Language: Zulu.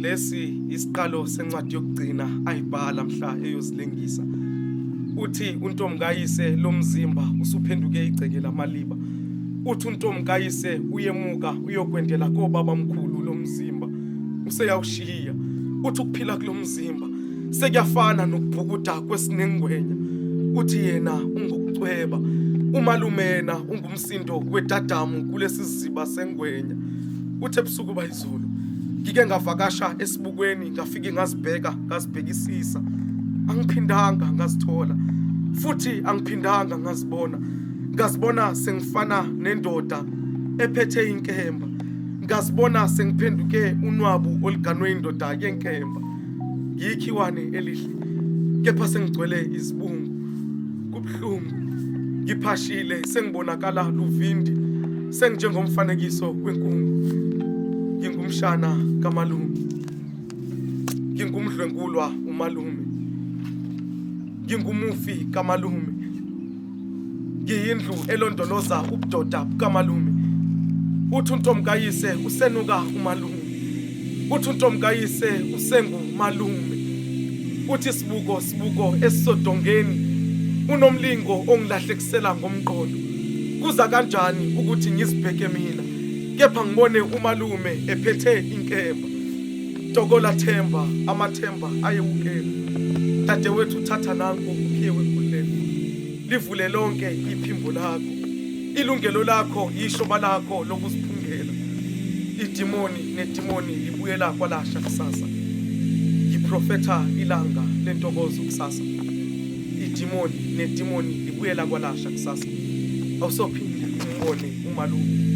Lesi isiqalo sencwadi yokugcina ayibhala mhla eyozilengisa. Uthi untomkayise lomzimba usuphenduke igceke lamaliba. Uthi untomkayise uyemuka uyokwendela kobaba mkhulu lomzimba useyawushiya. Uthi ukuphila kulomzimba sekuyafana nokubhukuda kwesinengwenya. Uthi yena ungukucweba, umalume yena ungumsindo wedadamu kulesi siziba sengwenya. Uthi ebusuku bayizolo ngike ngavakasha esibukweni ngafike ngazibheka ngazibhekisisa, angiphindanga ngazithola futhi angiphindanga ngazibona. Ngazibona sengifana nendoda ephethe inkemba, ngazibona sengiphenduke unwabu oluganwe indoda yenkemba. Ngiyikhiwane elihle kepha sengigcwele izibungu, kubuhlungu, ngiphashile sengibonakala luvindi, senginjengomfanekiso wenkungu. Ngingumshana kamalume, ngingumdlwengulwa umalume, ngingumufi kamalume, ngiyindlu elondoloza ubudoda bukamalume. Uthi untomkayise usenuka umalume, uthi untomkayise usengumalume. Uthi sibuko sibuko esisodongeni unomlingo ongilahlekisela ngomqondo. Kuza kanjani ukuthi ngizibheke mina kepha ngibone umalume ephethe inkemba? Tokola Themba, amathemba ayewukela. Dadewethu thatha nanku ukhiye wenkululeko, livule lonke iphimbo lakho. Ilungelo lakho yishoba lakho lokuziphungela. Idimoni nedimoni libuyela kwalasha kusasa. Ngiprofetha ilanga lentokozo kusasa. Idimoni nedimoni libuyela kwalasha kusasa. Awusophinde umbone umalume.